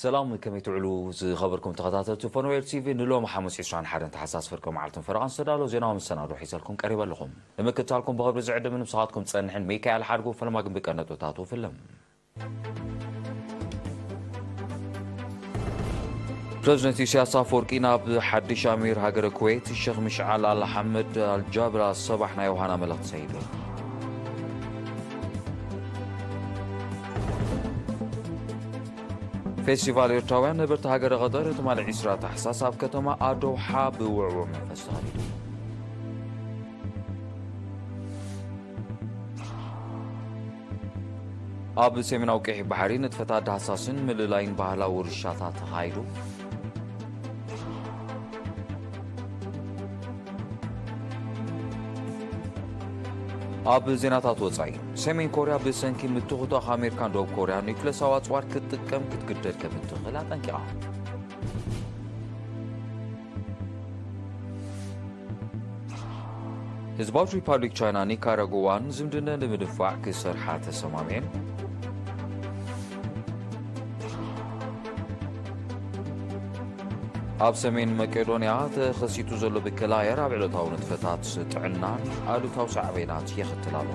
ሰላም፣ ከመይ ትውዕሉ ዝኸበርኩም ተኸታተልቲ ፎኖዌል ቲቪ? ንሎም ሓሙስ ዕስራን ሓደን ታሕሳስ ፍርቂ መዓልትን ፈረቓን ዝተዳለወ ዜናዊ መሰናዶ ሒዘልኩም ቀሪበ ኣለኹም። ንምክትታልኩም ብኽብሪ ዝዕድምን ምሳኻትኩም ዝጸንሕን ሚካኤል ሓድጉ። ፈለማ ግን ብቀንዲ ነጥብታቱ ፍልም። ፕረዚደንት ኢሳያስ ኣፈወርቂ ናብ ሓድሽ ኣሚር ሃገረ ኩዌት ሸኽ ምሽዓል ኣል ኣሕመድ ኣልጃብር ኣል ሰባሕ ናይ ዮሃና መልእኽቲ ሰይዱ። ፌስቲቫል ኤርትራውያን ነበርቲ ሃገረ ቐጠር ትማሊ ዕስራ ታሕሳስ ኣብ ከተማ ኣዶውሓ ብውዕዉዕ መንፈስ ተኻይዱ። ኣብ ሰሜናዊ ቀይሕ ባሕሪ ንጥፈታት ዳህሳስን ምልላይን ባህላዊ ውርሻታት ተኻይዱ። ኣብ ዜናታት ወጻኢ፣ ሰሜን ኮርያ ብሰንኪ ምትኹታኽ ኣሜሪካን ደቡብ ኮርያን ኒውክለሳዊ ኣጽዋር ክትጥቀም ክትግደድ ከም እትኽእል ኣጠንቂቓ። ህዝባዊት ሪፓብሊክ ቻይና ኒካራጉዋን ዝምድነን ንምድንፋዕ ክሰርሓ ተሰማሚዐን። ኣብ ሰሜን መቄዶንያ ተኸሲቱ ዘሎ ብከላ ኣየር ኣብ ዕለታዊ ንጥፈታት ጥዕናን ኣሉታዊ ሳዕቤናት የኽትል ኣሎ።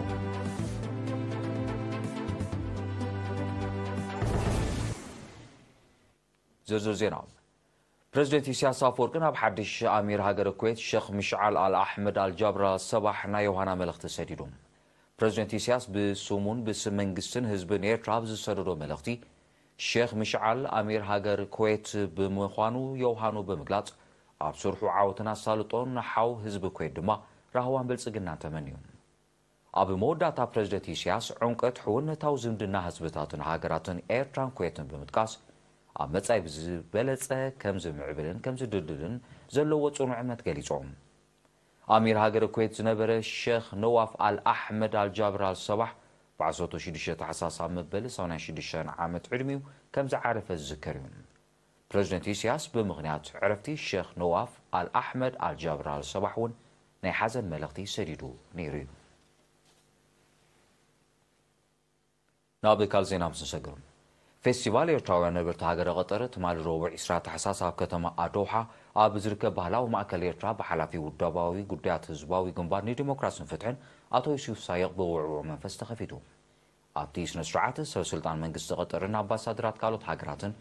ዝርዝር ዜና። ፕረዚደንት ኢሳያስ ኣፈወርቂ ናብ ሓድሽ ኣሚር ሃገረ ኩዌት ሸኽ ምሽዓል ኣል ኣሕመድ ኣል ጃብር ኣል ሰባሕ ናይ ዮሃና መልእኽቲ ሰዲዱ። ፕረዚደንት ኢሳያስ ብስሙን ብስም መንግስትን ህዝብን ኤርትራ ኣብ ዝሰደዶ መልእኽቲ፣ ሸኽ ምሽዓል ኣሚር ሃገር ኩዌት ብምዃኑ ዮሃኑ ብምግላጽ፣ ኣብ ስርሑ ዓወትን ኣሳልጦን ንሓው ህዝቢ ኩዌት ድማ ራህዋን ብልጽግናን ተመንዩ። ኣብ መወዳእታ ፕረዚደንት ኢሳያስ ዕምቀት ሕውነታዊ ዝምድና ህዝብታትን ሃገራትን ኤርትራን ኩዌትን ብምጥቃስ፣ ኣብ መጻኢ ብዝበለጸ ከም ዝምዕብልን ከም ዝድልድልን ዘለዎ ጽኑዕ እምነት ገሊጹ። ኣሚር ሃገረ ኩዌት ዝነበረ ሸኽ ነዋፍ ኣል ኣሕመድ ኣል ጃብር ኣል ሰባሕ ብ ዓሰርተ ሽዱሽተ ታሕሳስ ኣብ መበል ሰማንያን ሽዱሽተን ዓመት ዕድሚኡ ከም ዝዓረፈ ዝዝከር እዩ። ፕረዚደንት ኢሳያስ ብምኽንያት ዕረፍቲ ሸኽ ነዋፍ ኣል ኣሕመድ ኣል ጃብር ኣል ሰባሕ እውን ናይ ሓዘን መልእኽቲ ሰዲዱ ነይሩ እዩ። ናብ ካልእ ዜና ምስ ንሰግር፣ ፌስቲቫል ኤርትራውያን ነበርቲ ሃገረ ቐጠር ትማሊ ረቡዕ ዕስራ ታሕሳስ ኣብ ከተማ ኣዶውሓ ኣብ ዝርከብ ባህላዊ ማእከል ኤርትራ ብሓላፊ ውደባዊ ጉዳያት ህዝባዊ ግንባር ንዲሞክራስን ፍትሕን ኣቶ ዩሱፍ ሳይቕ ብውዕዉዕ መንፈስ ተኸፊቱ። ኣብቲ ስነ ስርዓት ሰብ ስልጣን መንግስቲ ቐጠርን ኣምባሳደራት ካልኦት ሃገራትን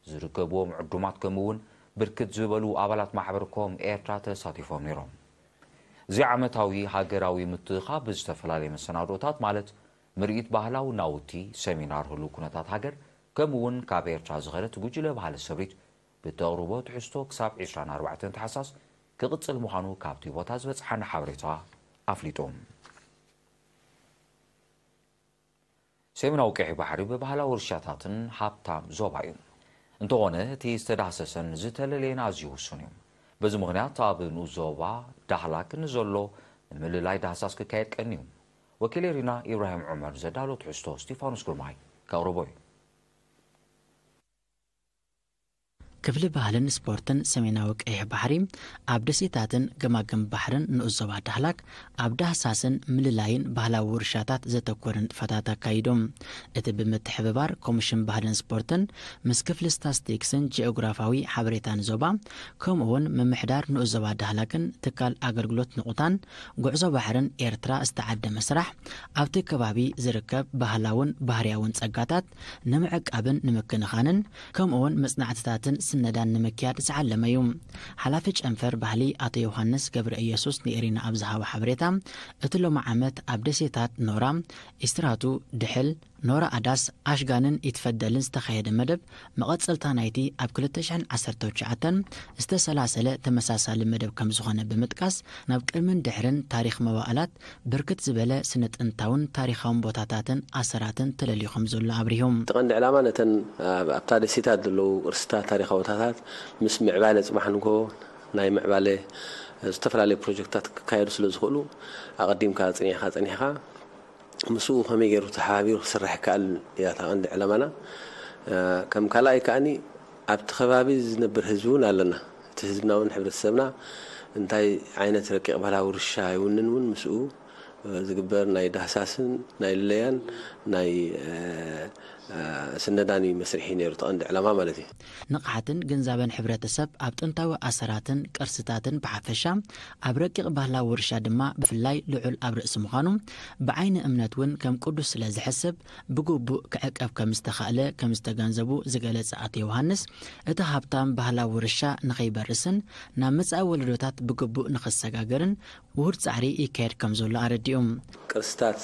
ዝርከብዎም ዕዱማት ከምኡ እውን ብርክት ዝበሉ ኣባላት ማሕበር ኮም ኤርትራ ተሳቲፎም ነይሮም። እዚ ዓመታዊ ሃገራዊ ምትእኻብ ብዝተፈላለየ መሰናዶታት ማለት ምርኢት ባህላዊ ናውቲ፣ ሰሚናር ህሉው ኩነታት ሃገር፣ ከምኡ እውን ካብ ኤርትራ ዝኸደት ጉጅለ ባህሊ ሰብሪት ብተቕርቦ ትሕዝቶ ክሳብ ዕስራን ኣርባዕተን ታሕሳስ ክቕጽል ምዃኑ ካብቲ ቦታ ዝበጽሓና ሓበሬታ ኣፍሊጡ። ሰሜናዊ ቀይሕ ባሕሪ ብባህላዊ ውርሻታትን ሃብታም ዞባ እዩ። እንተኾነ እቲ ዝተዳህሰሰን ዝተለለየን ኣዝዩ ውሱን እዩ። በዚ ምኽንያት ኣብ ንኡስ ዞባ ዳህላክ ንዘሎ ንምልላይ ዳህሳስ ክካየድ ቀንዩ። ወኪል ኤሪና ኢብራሂም ዑመር ዘዳሎ ትሕዝቶ ስቲፋኖስ ግርማይ ከቕርቦ እዩ። ክፍሊ ባህልን ስፖርትን ሰሜናዊ ቀይሕ ባሕሪ ኣብ ደሴታትን ገማግም ባሕርን ንኡስ ዞባ ዳህላክ ኣብ ዳህሳስን ምልላይን ባህላዊ ውርሻታት ዘተኮረ ንጥፈታት ኣካይዱ። እቲ ብምትሕብባር ኮሚሽን ባህልን ስፖርትን ምስ ክፍሊ ስታስቲክስን ጂኦግራፋዊ ሓበሬታን ዞባ ከምኡ እውን ምምሕዳር ንኡስ ዞባ ዳህላክን ትካል ኣገልግሎት ንቑታን ጉዕዞ ባሕርን ኤርትራ ዝተዓደመ ስራሕ ኣብቲ ከባቢ ዝርከብ ባህላውን ባህርያውን ጸጋታት ንምዕቃብን ንምክንኻንን ከምኡ እውን መጽናዕትታትን ስነዳን ንምክያድ ዝዓለመ እዩ። ሓላፊ ጨንፈር ባህሊ ኣቶ ዮሃንስ ገብረ ኢየሱስ ንኤሪና ኣብ ዝሃቦ ሓበሬታ፣ እቲ ሎሚ ዓመት ኣብ ደሴታት ኖራ፣ ኢስትራቱ፣ ድሕል፣ ኖራ ኣዳስ፣ ኣሽጋንን ኢትፈደልን ዝተኻየደ መደብ መቐጸልታ ናይቲ ኣብ ክልተ ሽሕን ዓሰርተ ትሽዓተን ዝተሰላሰለ ተመሳሳሊ መደብ ከም ዝኾነ ብምጥቃስ፣ ናብ ቅድምን ድሕርን ታሪኽ መዋእላት ብርክት ዝበለ ስነ ጥንታውን ታሪኻውን ቦታታትን ኣሰራትን ተለልዩ ከም ዘሎ ኣብሪሁ። እቲ ቀንዲ ዕላማ ነተን ኣብ-፣ ኣብታ ደሴታት ዘለዉ ቅርስታት፣ ታሪኻዊ ቦታታት ምስ ምዕባለ ጽባሕ ንግሆ ናይ ምዕባለ ዝተፈላለዩ ፕሮጀክትታት ክካየዱ ስለ ዝኽእሉ፣ ኣቐዲምካ ጽኒዕካ፣ ጸኒሕካ ምስኡ ከመይ ገይሩ ተሓባቢሩ ክስራሕ ይከኣል እያ እታ ቀንዲ ዕላማና። እ፣ ከም ካልኣይ ከኣኒ ኣብቲ ከባቢ ዝነብር ህዝቢ እውን ኣለና። እቲ ህዝብና እውን፣ ሕብረተሰብና፣ እንታይ ዓይነት ረቂቕ ባህላዊ ውርሻ ይውንን እውን ምስኡ፣ እ፣ ዝግበር ናይ ዳህሳስን ናይ ልለያን ናይ፣ እ፣ ስነዳኒ መስርሒ ነይሩ ተቐንዲ ዕላማ ማለት እዩ። ንቕሓትን ግንዛበን ሕብረተሰብ ኣብ ጥንታዊ ኣሰራትን ቅርስታትን ብሓፈሻ ኣብ ረቂቕ ባህላዊ ውርሻ ድማ ብፍላይ ልዑል ኣብ ርእሲ ምዃኑ ብዓይኒ እምነት እውን ከም ቅዱስ ስለ ዝሕሰብ ብግቡእ ክዕቀብ ከም ዝተኻእለ ከም ዝተገንዘቡ ዝገለጸ ኣቶ ዮሃንስ እቲ ሃብታም ባህላዊ ውርሻ ንኸይበርስን ናብ መጻኢ ወለዶታት ብግቡእ ንኸሰጋገርን ውሁድ ጻዕሪ ይካየድ ከም ዘሎ ኣረዲኡ። ቅርስታት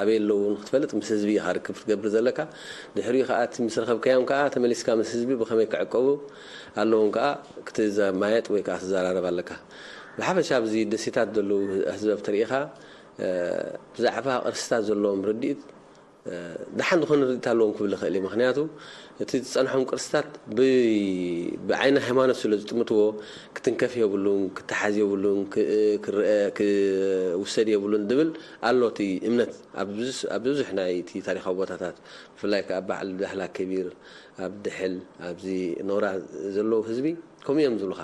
ኣበይ ኣለዉ ክትፈልጥ ምስ ህዝቢ ኢኻ ርክብ ክትገብር ዘለካ። ድሕሪኡ ከዓ እቲ ምስ ረኸብካዮም ከዓ ተመሊስካ ምስ ህዝቢ ብኸመይ ክዕቀቡ ኣለዎም ከዓ ክትዘማየጥ ወይ ከዓ ክትዘራረብ ኣለካ። ብሓፈሻ ኣብዚ ደሴታት ዘለዉ ህዝቢ ተሪኢኻ ብዛዕባ ቅርስታት ዘለዎም ርድኢት ደሓን ዝኾነ ርድኢት ኣለዎም ክብል ይኽእል እዩ። ምክንያቱ እቲ ዝፀንሖም ቅርስታት ብዓይኒ ሃይማኖት ስለ ዝጥምትዎ ክትንከፍ የብሉን፣ ክተሓዝ የብሉን፣ ክውሰድ የብሉን ዝብል ኣሎ እቲ እምነት ኣብ ብዙሕ ናይ እቲ ታሪካዊ ቦታታት ብፍላይ ከዓ በዓል ዳህላ ከቢር ኣብ ድሕል ኣብዚ ኖራ ዘለዉ ህዝቢ ከምኡ እዮም ዝብሉካ።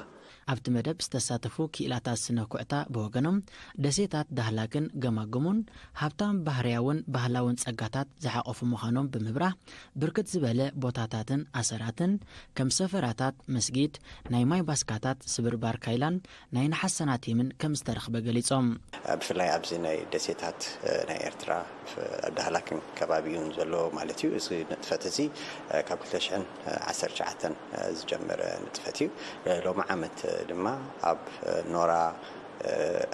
ኣብቲ መደብ ዝተሳተፉ ክኢላታት ስነ ኩዕታ ብወገኖም ደሴታት ዳህላክን ገማግሙን ሃብታም ባህርያውን ባህላውን ጸጋታት ዝሓቆፉ ምዃኖም ብምብራህ ብርክት ዝበለ ቦታታትን ኣሰራትን ከም ሰፈራታት መስጊድ፣ ናይ ማይ ባስካታት፣ ስብርባር ካይላን ናይ ነሓስ ሰናቲምን ከም ዝተረኽበ ገሊጾም። ብፍላይ ኣብዚ ናይ ደሴታት ናይ ኤርትራ ዳህላክን ከባቢኡን ዘሎ ማለት እዩ። እዚ ንጥፈት እዚ ካብ ክልተ ሽሕን ዓሰርተ ትሽዓተን ዝጀመረ ንጥፈት እዩ። ሎሚ ዓመት ድማ ኣብ ኖራ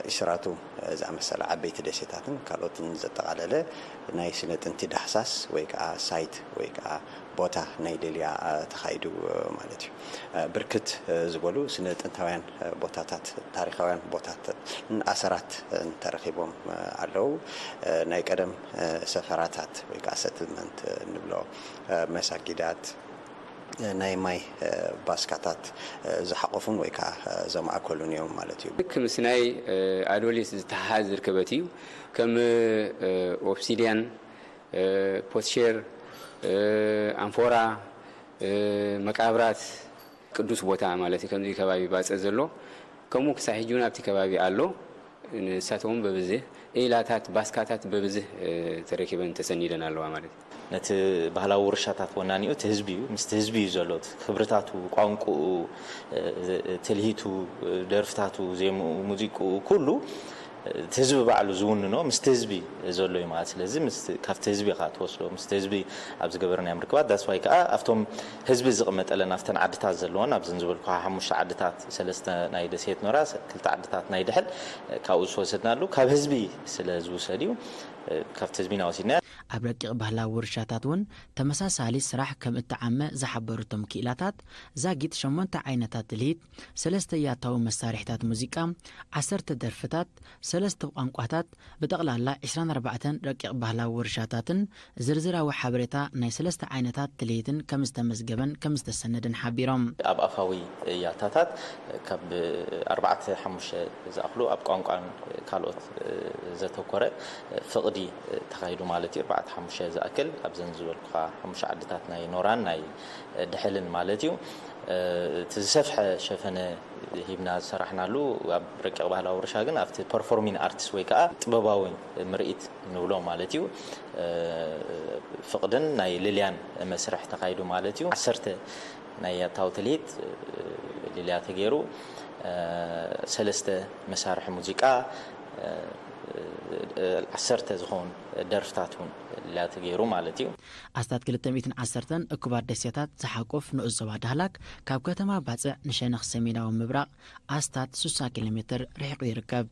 ኢስራቱ ዝኣመሰለ ዓበይቲ ደሴታትን ካልኦትን ዘጠቓለለ ናይ ስነ ጥንቲ ዳህሳስ ወይ ከዓ ሳይት ወይ ከዓ ቦታ ናይ ሊልያ ተኻይዱ ማለት እዩ። ብርክት ዝበሉ ስነ ጥንታውያን ቦታታት፣ ታሪኻውያን ቦታታት ኣሰራት ተረኺቦም ኣለዉ። ናይ ቀደም ሰፈራታት ወይ ከዓ ሰትልመንት ንብሎ መሳጊዳት ናይ ማይ ባስካታት ዝሓቆፉን ወይ ከዓ ዘማእከሉን እዮም ማለት እዩ። ልክ ምስ ናይ ኣዶሊስ ዝተሓሓዝ ዝርከበት እዩ። ከም ኦብሲድያን፣ ፖትሼር፣ ኣንፎራ፣ መቃብራት ቅዱስ ቦታ ማለት እዩ። ከምዚ ከባቢ ባፀ ዘሎ ከምኡ ክሳብ ሕጂ እውን ኣብቲ ከባቢ ኣሎ። ንሳቶም እውን በብዝህ ኢላታት ባስካታት በብዝህ ተረኪበን ተሰኒደን ኣለዋ ማለት እዩ። ነቲ ባህላዊ ውርሻታት ወናኒኡ እቲ ህዝቢ እዩ። ምስቲ ህዝቢ እዩ ዘሎ። እቲ ክብርታቱ፣ ቋንቁኡ፣ ትልሂቱ፣ ደርፍታቱ፣ ዜምኡ፣ ሙዚቅኡ ኩሉ እቲ ህዝቢ ባዕሉ ዝውንኖ ምስቲ ህዝቢ ዘሎ እዩ ማለት። ስለዚ ካብቲ ህዝቢ ኢኻ ትወስዶ። ምስቲ ህዝቢ ኣብ ዝገበርናዮም ርክባት that's why ከዓ ኣብቶም ህዝቢ ዝቕመጠለን ኣብተን ዓድታት ዘለወን ኣብዘን ዝበልኩኻ ሓሙሽተ ዓድታት ሰለስተ ናይ ደሴት ኖራ ክልተ ዓድታት ናይ ድሕል ካብኡ ዝወሰድናሉ ካብ ህዝቢ ስለ ዝውሰድ እዩ። ካብቲ ህዝቢ ኢና ወሲድና። ኣብ ረቂቕ ባህላዊ ውርሻታት እውን ተመሳሳሊ ስራሕ ከም እተዓመ ዝሓበሩ እቶም ክኢላታት ዛጊት ሸሞንተ ዓይነታት ትልሂት፣ ሰለስተ ያታዊ መሳርሒታት ሙዚቃ፣ ዓሰርተ ደርፍታት፣ ሰለስተ ቋንቋታት፣ ብጠቕላላ ዕስራን ኣርባዕተን ረቂቕ ባህላዊ ውርሻታትን ዝርዝራዊ ሓበሬታ ናይ ሰለስተ ዓይነታት ትልሂትን ከም ዝተመዝገበን ከም ዝተሰነደን ሓቢሮም። ኣብ ኣፋዊ ያታታት ካብ ኣርባዕተ ሓሙሽተ ዝኣኽሉ ኣብ ቋንቋን ካልኦት ዘተኮረ ፍቕዲ ተኻይዱ ማለት እዩ። ኣርባዕተ ሓሙሽተ ዝኣክል ኣብዘን ዝበልኩኻ ሓሙሽተ ዓድታት ናይ ኖራን ናይ ድሕልን ማለት እዩ። እቲ ዝሰፍሐ ሸፈነ ሂብና ዝሰራሕናሉ ኣብ ረቂቕ ባህላዊ ውርሻ ግን ኣብቲ ፐርፎርሚን ኣርትስ ወይ ከዓ ጥበባዊ ምርኢት ንብሎ ማለት እዩ። ፍቕድን ናይ ልልያን መስርሕ ተኻይዱ ማለት እዩ። ዓሰርተ ናይ ያታዊ ትልሂት ልልያ ተገይሩ፣ ሰለስተ መሳርሒ ሙዚቃ፣ ዓሰርተ ዝኸውን ደርፍታት እውን ልልያ ተገይሩ ማለት እዩ። ኣስታት ክልተ ሚእትን ዓሰርተን እኩባት ደሴታት ዝሓቁፍ ንኡስ ዞባ ዳህላክ ካብ ከተማ ባጽዕ ንሸነኽ ሰሜናዊ ምብራቕ ኣስታት ስሳ ኪሎ ሜትር ርሒቑ ይርከብ።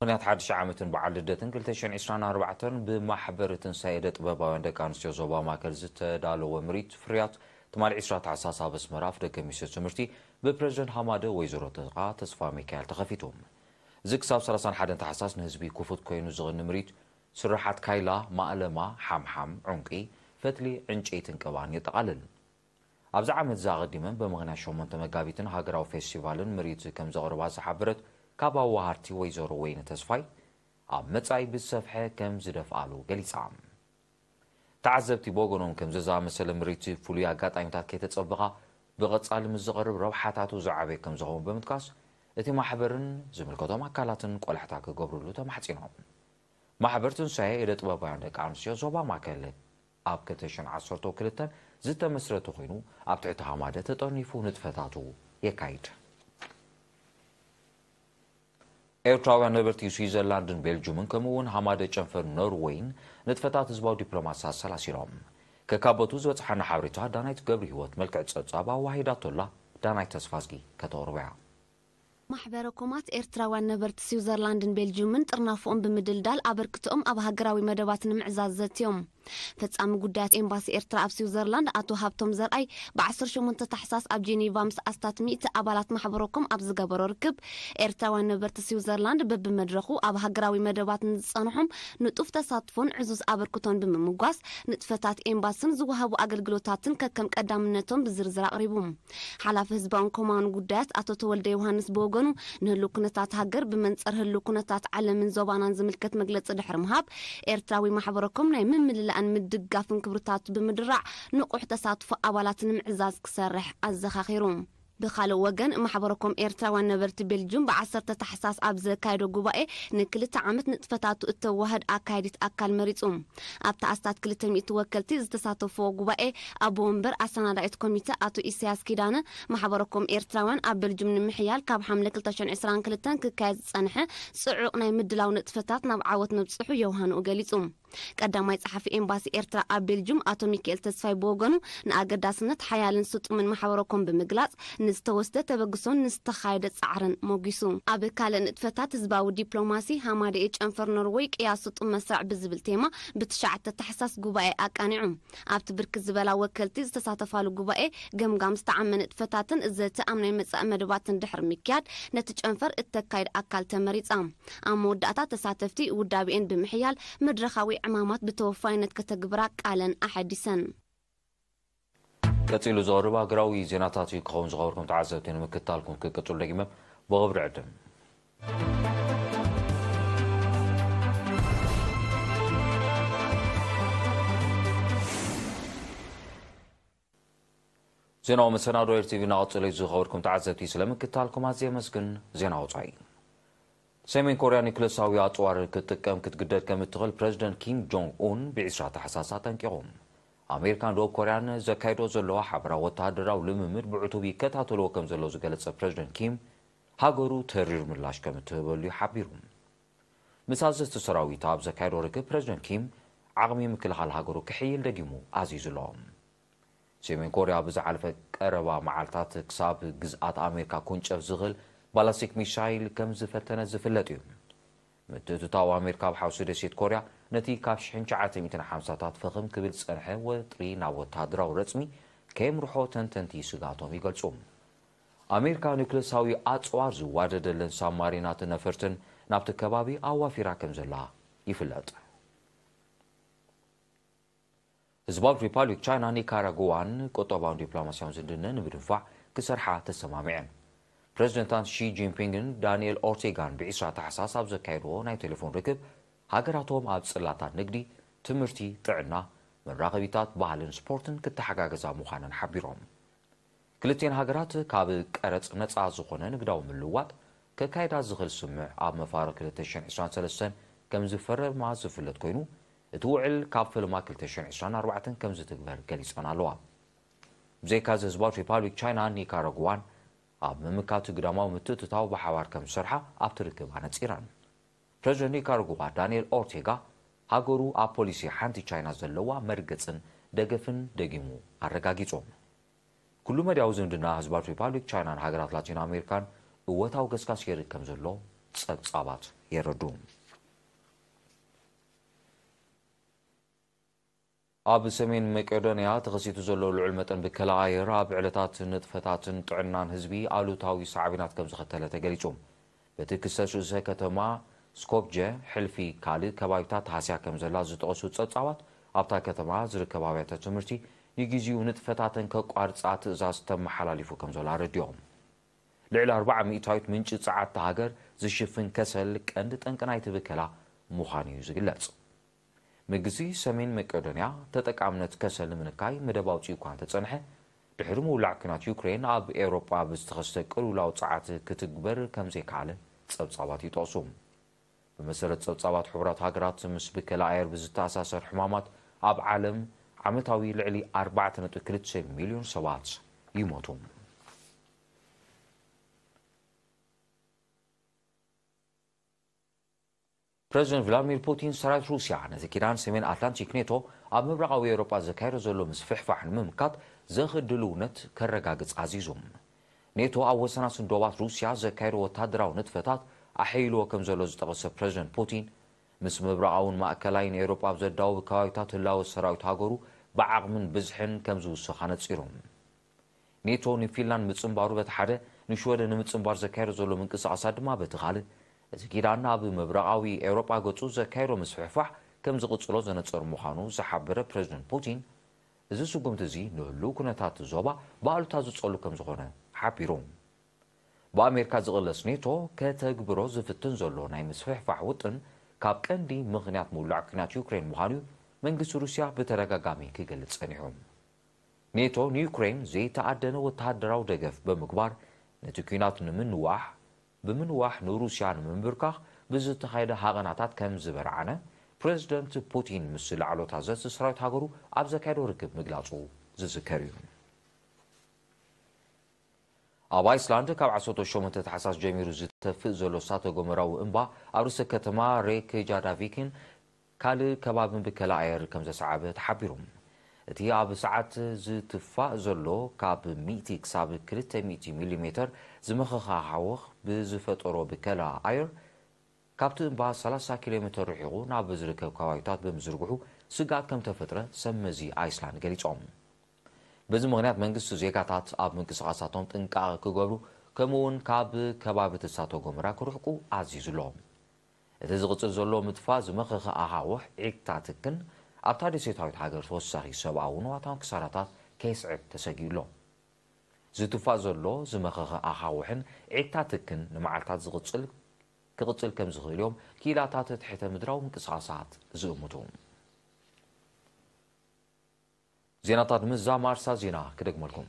ምኽንያት ሓድሽ ዓመትን በዓል ልደትን ክልተ ሽሕን ዕስራን ኣርባዕተን ብማሕበር ትንሳኤ እደ ጥበባውያን ደቂ ኣንስትዮ ዞባ ማእከል ዝተዳለወ ምርኢት ፍርያት ትማሊ ዕስራ ታሕሳስ ኣብ ኣስመራ ኣፍደገ ሚኒስትሪ ትምህርቲ ብፕረዚደንት ሃማደ ወይዘሮ ተኻ ተስፋ ሚካኤል ተኸፊቱ። እዚ ክሳብ ሰላሳን ሓደን ታሕሳስ ንህዝቢ ክፉት ኮይኑ ዝቕኒ ምርኢት ስርሓት ካይላ፣ ማእለማ፣ ሓምሓም፣ ዑንቂ፣ ፈትሊ፣ ዕንጨይትን ቅባን የጠቓልል። ኣብዚ ዓመት እዚ ኣቐዲመን ብምኽንያት ሸሞንተ መጋቢትን ሃገራዊ ፌስቲቫልን ምርኢት ከም ዘቕርባ ዝሓበረት ካብ ኣዋሃርቲ ወይዘሮ ወይኒ ተስፋይ፣ ኣብ መጻኢ ብዝሰፍሐ ከም ዝደፍኣሉ ገሊጻ። ተዓዘብቲ ብወገኖም ከምዚ ዝኣመሰለ ምርኢት ፍሉይ ኣጋጣሚታት ከይተጸበኻ ብቐጻሊ ምስ ዝቐርብ ረብሓታቱ ዝዓበየ ከም ዝኸውን ብምጥቃስ እቲ ማሕበርን ዝምልከቶም ኣካላትን ቆላሕታ ክገብርሉ ተማሕጺኖም። ማሕበር ትንሳኤ ኢደ ጥበባውያን ደቂ ኣንስትዮ ዞባ ማእከል ኣብ ክልተ ሽሕን ዓሰርተ ክልተን ዝተመስረተ ኮይኑ፣ ኣብ ትሕቲ ሃማደ ተጠርኒፉ ንጥፈታቱ የካይድ። ኤርትራውያን ነበርቲ ስዊዘርላንድን ቤልጁምን ከምኡ እውን ሃማደ ጨንፈር ኖርወይን ንጥፈታት ህዝባዊ ዲፕሎማሲ ኣሰላሲሎም። ከካበቱ ዝበጽሓና ሓበሬታ ዳናይት ገብረ ህይወት መልክዕ ጸብጻብ ኣዋሂዳቶላ። ዳናይት ተስፋዝጊ ከተቕርቦ እያ። ማሕበረ ኮማት ኤርትራውያን ነበርቲ ስዊዘርላንድን ቤልጅዩምን ጥርናፎኦም ብምድልዳል ኣበርክቶኦም ኣብ ሃገራዊ መደባት ንምዕዛዝ ዘትዮም። ፈጻሚ ጉዳያት ኤምባሲ ኤርትራ ኣብ ስዊዘርላንድ ኣቶ ሃብቶም ዘርኣይ ብዓሰርተ ሸሞንተ ታሕሳስ ኣብ ጄኔቫ ምስ ኣስታት ሚእቲ ኣባላት ማሕበረኮም ኣብ ዝገበሮ ርክብ፣ ኤርትራውያን ነበርቲ ስዊዘርላንድ በብመድረኹ ኣብ ሃገራዊ መደባት ንዝጸንሖም ንጡፍ ተሳትፎን ዕዙዝ ኣበርክቶን ብምምጓስ፣ ንጥፈታት ኤምባስን ዝወሃቡ ኣገልግሎታትን ከከም ቀዳምነቶም ብዝርዝር ኣቕሪቡ። ሓላፊ ህዝባውን ኮማውን ጉዳያት ኣቶ ተወልደ ዮሃንስ ብወገኑ፣ ንህልው ኩነታት ሃገር ብመንጽር ህልው ኩነታት ዓለምን ዞባናን ዝምልከት መግለጺ ድሕሪ ምሃብ፣ ኤርትራዊ ማሕበረኮም ናይ ምምልላእን ምድጋፍን ክብርታቱ ብምድራዕ ንቑሕ ተሳትፎ ኣባላት ንምዕዛዝ ክሰርሕ ኣዘኻኺሩ። ብኻልእ ወገን፣ ማሕበረኮም ኤርትራውያን ነበርቲ ቤልጅዩም ብዓሰርተ ታሕሳስ ኣብ ዘካየዶ ጉባኤ፣ ንክልተ ዓመት ንጥፈታቱ እተዋህድ ኣካያዲት ኣካል መሪጹ። ኣብቲ ኣስታት ክልተ ሚእቲ ወከልቲ ዝተሳተፍዎ ጉባኤ፣ ኣቦ ወንበር ኣሰናዳኢት ኮሚተ ኣቶ ኢሳያስ ኪዳነ፣ ማሕበረኮም ኤርትራውያን ኣብ ቤልጅዩም ንምሕያል ካብ ሓምለ ክልተ ሽሕን ዕስራን ክልተን ክካየድ ዝጸንሐ ጽዑቕ ናይ ምድላው ንጥፈታት ናብ ዓወት ምብጽሑ የውሃንኡ ገሊጹ። ቀዳማይ ጸሓፊ ኤምባሲ ኤርትራ ኣብ ቤልጅዩም ኣቶ ሚካኤል ተስፋይ ብወገኑ፣ ንኣገዳስነት ሓያልን ስጡምን ማሕበረኮም ብምግላጽ፣ ንዝተወስደ ተበግሶን ንዝተኻየደ ጻዕርን ሞጊሱ። ኣብ ካልእ ንጥፈታት ህዝባዊ ዲፕሎማሲ፣ ሃማደኤ ጨንፈር ኖርወይ ቅያ ስጡም መስርዕ ብዝብል ቴማ ብትሽዓተ ታሕሳስ ጉባኤ ኣቃኒዑ። ኣብቲ ብርክት ዝበላ ወከልቲ ዝተሳተፋሉ ጉባኤ፣ ገምጋም ዝተዓመ ንጥፈታትን ዘተ ኣብ ናይ መጻኢ መደባትን ድሕሪ ምክያድ፣ ነቲ ጨንፈር እተካይድ ኣካል ተመሪጻ። ኣብ መወዳእታ፣ ተሳተፍቲ ውዳቤኤን ብምሕያል፣ መድረኻዊ ዕማማት ብተወፋይነት ከተግብራ ቃለን ኣሐዲሰን። ቀጺሉ ዝቐርብ ሃገራዊ ዜናታት እዩ ክኸውን። ዝኸበርኩም ተዓዘብቲ፣ ንምክትታልኩም ክቅጽሉ ደጊመ ብኽብሪ ዕድም። ዜናዊ መሰናዶ ኤር ቲ ቪ እናቐጸለ እዩ። ዝኸበርኩም ተዓዘብቲ፣ ስለምክትታልኩም ኣዝየ የመስግን። ዜና ወጻኢ። ሰሜን ኮርያ ኒውክለሳዊ ኣጽዋር ክትጥቀም ክትግደድ ከም እትኽእል ፕረዚደንት ኪም ጆንግ ኡን ብዒስራ ታሕሳስ ኣጠንቂቑ። ኣሜሪካን ደቡብ ኮርያን ዘካይዶ ዘለዋ ሓበራዊ ወተሃደራዊ ልምምድ ብዕቱብ ይከታተልዎ ከም ዘለዉ ዝገለጸ ፕረዚደንት ኪም፣ ሃገሩ ተሪር ምላሽ ከም እትህበሉ እዩ ሓቢሩ። ምስ ኣዘዝቲ ሰራዊት ኣብ ዘካየዶ ርክብ፣ ፕረዚደንት ኪም ዓቕሚ ምክልኻል ሃገሩ ክሕይል ደጊሙ ኣዚዙ ኣሎ። ሰሜን ኮርያ ብዝሓለፈ ቀረባ መዓልታት ክሳብ ግዝኣት ኣሜሪካ ክውንጨፍ ዝኽእል ባላስቲክ ሚሳይል ከም ዝፈተነ ዝፍለጥ እዩ። ምትእትታው ኣሜሪካ ኣብ ሓውሲ ደሴት ኮርያ ነቲ ካብ ሽሕን ትሽዓተ ሚእትን ሓምሳታት ፈኸም ክብል ዝጸንሐ ወጥሪ ናብ ወተሃደራዊ ረጽሚ ከየምርሖ ተንተንቲ ስግኣቶም ይገልጹ። ኣሜሪካ ኒውክለሳዊ ኣጽዋር ዝዋደደለን ሳብማሪናትን ነፈርትን ናብቲ ከባቢ ኣዋፊራ ከም ዘላ ይፍለጥ። ህዝባዊት ሪፓብሊክ ቻይና ኒካራጉዋን ቁጠባውን ዲፕሎማስያውን ዝምድነን ንምድንፋዕ ክሰርሓ ተሰማሚዐን። ፕረዚደንታን ሺ ጂንፒንግን ዳንኤል ኦርቴጋን ብዒስራ ታሕሳስ ኣብ ዘካየድዎ ናይ ቴሌፎን ርክብ፣ ሃገራቶም ኣብ ጽላታት ንግዲ፣ ትምህርቲ፣ ጥዕና፣ መራኸቢታት፣ ባህልን ስፖርትን ክተሓጋገዛ ምዃነን ሓቢሮም። ክልቲኤን ሃገራት ካብ ቀረጽ ነጻ ዝኾነ ንግዳዊ ምልውዋጥ ከካይዳ ዝኽእል ስምምዕ ኣብ መፋርቕ ክልተ ሽሕን ዕስራን ሰለስተን ከም ዝፈረማ ዝፍለጥ ኮይኑ፣ እቲ ውዕል ካብ ፈለማ ክልተ ሽሕን ዕስራን ኣርባዕተን ከም ዝትግበር ገሊጸን ኣለዋ። ብዘይካዚ፣ ህዝባዊት ሪፓብሊክ ቻይናን ኒካራጉዋን ኣብ ምምካት ግዳማዊ ምትእትታው ብሓባር ከም ዝሰርሓ ኣብቲ ርክብ ኣነጺረን። ፕረዚደንት ኒካራጉዋ ዳንኤል ኦርቴጋ፣ ሃገሩ ኣብ ፖሊሲ ሓንቲ ቻይና ዘለዋ መርገጽን ደገፍን ደጊሙ ኣረጋጊጹ። ኩሉ መዳያዊ ዝምድና ህዝባዊት ሪፓብሊክ ቻይናን ሃገራት ላቲን ኣሜሪካን እወታዊ ገስጋስ የርኢ ከም ዘሎ ጸብጻባት የረዱ። ኣብ ሰሜን መቄዶንያ ተኸሲቱ ዘሎ ልዑል መጠን ብከላ ኣየር ኣብ ዕለታት ንጥፈታትን ጥዕናን ህዝቢ ኣሉታዊ ሳዕቤናት ከም ዘኸተለ ተገሊጹ። በቲ ክስተት ርእሰ ከተማ ስኮፕጀ፣ ሕልፊ ካልእ ከባቢታት ሃስያ ከም ዘላ ዝጠቐሱ ጸብጻባት፣ ኣብታ ከተማ ዝርከባ ኣብያተ ትምህርቲ ንግዜኡ ንጥፈታተን ከቋርጻ ትእዛዝ ተመሓላሊፉ ከም ዘሎ ኣረዲኦም። ልዕሊ ኣርብዓ ሚእታዊት ምንጪ ጸዓት እታ ሃገር ዝሽፍን ከሰል ቀንዲ ጠንቂ ናይቲ ብከላ ምዃኑ እዩ ዝግለጽ። መንግስቲ ሰሜን መቄዶንያ ተጠቃምነት ከሰል ንምንካይ መደብ ኣውጺኡ እኳ እንተጸንሐ፣ ድሕሪ ምውላዕ ኲናት ዩክሬን ኣብ ኤውሮጳ ብዝተኸስተ ቅልውላው ጸዓት ክትግበር ከም ዘይከኣለ ጸብጻባት ይጠቕሱ። ብመሰረት ጸብጻባት ሕቡራት ሃገራት፣ ምስ ብከላ ኣየር ብዝተኣሳሰር ሕማማት ኣብ ዓለም ዓመታዊ ልዕሊ ኣርባዕተ ነጥቢ ክልተ ሚልዮን ሰባት ይሞቱ። ፕረዚደንት ቭላድሚር ፑቲን፣ ሰራዊት ሩስያ ነቲ ኪዳን ሰሜን ኣትላንቲክ ኔቶ ኣብ ምብራቓዊ ኤውሮጳ ዘካይዶ ዘሎ ምስፍሕፋሕ ንምምካት ዘኽእል ድልውነት ከረጋግጽ ኣዚዙ። ኔቶ ኣብ ወሰናስን ዶባት ሩስያ ዘካይዶ ወታደራዊ ንጥፈታት ኣሐይልዎ ከም ዘሎ ዝጠቐሰ ፕረዚደንት ፑቲን፣ ምስ ምብራቓውን ማእከላይን ኤውሮጳ ኣብ ዘዳውብ ከባቢታት ህላወ ሰራዊት ሃገሩ ብዓቕምን ብዝሕን ከም ዝውስኽ ኣነጺሩ። ኔቶ ንፊንላንድ ምጽንባሩ በቲ ሓደ፣ ንሽወደን ንምጽንባር ዘካየዶ ዘሎ ምንቅስቓሳት ድማ በቲ ካልእ፣ እቲ ኪዳን ኣብ ምብራቓዊ ኤውሮጳ ገጹ ዘካየዶ ምስፍሕፋሕ ከም ዝቕጽሎ ዘነጸሩ ምዃኑ ዝሓበረ ፕረዚደንት ፑቲን፣ እዚ ስጉምቲ እዚ ንህሉው ኩነታት ዞባ ብኣሉታ ዝጸሉ ከም ዝኾነ ሓቢሩ። ብኣሜሪካ ዝቕለስ ኔቶ ከተግብሮ ዝፍትን ዘሎ ናይ ምስፍሕፋሕ ውጥን ካብ ቀንዲ ምኽንያት ምውላዕ ኲናት ዩክሬን ምዃኑ መንግስቲ ሩስያ ብተደጋጋሚ ክገልጽ ጸኒሑ። ኔቶ ንዩክሬን ዘይተኣደነ ወተሃደራዊ ደገፍ ብምግባር፣ ነቲ ኲናት ንምንዋሕ፣ ብምንዋሕ ንሩስያ ንምንብርካኽ ብዝተኻየደ ሃቐናታት ከም ዝበርዓነ ፕረዚደንት ፑቲን ምስ ላዕሎታት ዘቲ ሰራዊት ሃገሩ ኣብ ዘካየዶ ርክብ ምግላጹ ዝዝከር እዩ። ኣብ ኣይስላንድ ካብ ዓሰርተ ሸሞንተ ታሕሳስ ጀሚሩ ዝተፍእ ዘሎ እሳተ ጎመራዊ እምባ ኣብ ርእሰ ከተማ ሬክጃዳቪክን ካልእ ከባብን ብከላ ኣየር ከም ዘሰዓበ ተሓቢሩ። እቲ ኣብ ሰዓት ዝትፋእ ዘሎ ካብ ሚእቲ ክሳብ ክልተ ሚእቲ ሚሊ ሜተር ዝመኸኸ ሃወኽ ብዝፈጠሮ ብከላ ኣየር፣ ካብቲ እምባ ሰላሳ ኪሎ ሜተር ርሒቑ ናብ ዝርከብ ከባቢታት ብምዝርግሑ ስግኣት ከም ተፈጥረ ሰብ መዚ ኣይስላንድ ገሊጾም። በዚ ምኽንያት መንግስቲ ዜጋታት ኣብ ምንቅስቓሳቶም ጥንቃቐ ክገብሩ፣ ከምኡ እውን ካብ ከባቢ እቲ እሳተ ጎመራ ክርሕቁ ኣዚዙ ኣሎ። እቲ ዝቕጽል ዘሎ ምጥፋእ ዝመኸኸ ኣኻውሕ ዒግታትክን ኣብታ ደሴታዊት ሃገር ተወሳኺ ሰብኣውን ንዋታውን ክሳራታት ከየስዕብ ተሰጊኡ ኣሎ። ዝትፋእ ዘሎ ዝመኸኸ ኣኻውሕን ዒግታትክን ንመዓልታት ዝቕጽል፣ ክቕጽል ከም ዝኽእል እዮም ክኢላታት ትሕተ ምድራዊ ምንቅስቓሳት ዝእምቱ። ዜናታት ምዛም ኣርሳ ዜና ክደግመልኩም።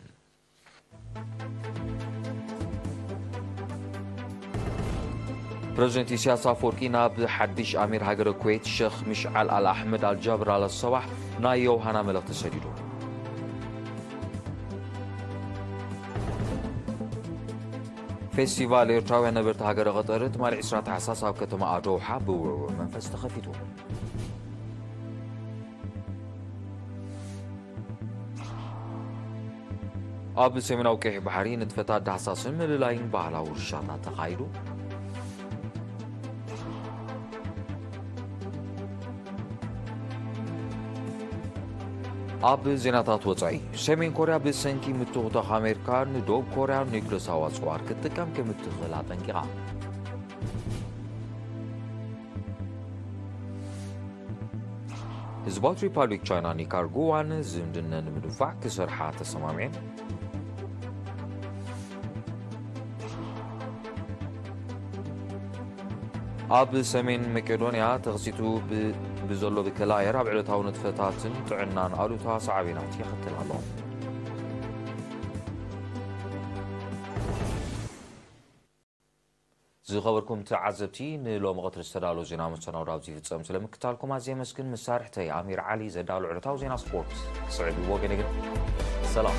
ፕረዚደንት ኢሳያስ ኣፈወርቂ ናብ ሓድሽ ኣሚር ሃገረ ኩዌት ሸኽ ምሽዓል ኣል ኣሕመድ ኣል ጃብር ኣል ሰባሕ ናይ የውሃና መልእኽቲ ሰዲዱ። ፌስቲቫል ኤርትራውያን ነበርቲ ሃገረ ቀጠር ትማሊ ዕስራ ታሕሳስ ኣብ ከተማ ኣዶውሓ ብውዕውዕ መንፈስ ተኸፊቱ። ኣብ ሰሜናዊ ቀይሕ ባሕሪ ንጥፈታት ዳህሳስን ምልላይን ባህላዊ ውርሻታት ተኻይዱ። ኣብ ዜናታት ወጻኢ፣ ሰሜን ኮርያ ብሰንኪ ምትኹታኽ ኣሜሪካ ንደቡብ ኮርያ ኒውክለሳዊ ኣጽዋር ክትጥቀም ከም እትኽእል ኣጠንቂቓ። ህዝባዊት ሪፓብሊክ ቻይና ኒካራጉዋን ዝምድነን ንምድንፋዕ ክሰርሓ ተሰማሚዐን። ኣብ ሰሜን መቄዶንያ ተኸሲቱ ብ-፣ ብዘሎ ብከላ ኣየር ኣብ ዕለታዊ ንጥፈታትን ጥዕናን ኣሉታ ሳዕቤናት የኸትል ኣሎ። ዝኸበርኩም ተዓዘብቲ፣ ንሎሚ ቀትሪ ዝተዳለወ ዜና መሰናዶ ኣብዚ ይፍጸም። ስለምክታልኩም ኣዝየ የመስግን። መሳርሕተይ ኣሚር ዓሊ ዘዳሎ ዕለታዊ ዜና ስፖርት ክስዕብ እዩ። ወገነ ግን ሰላም።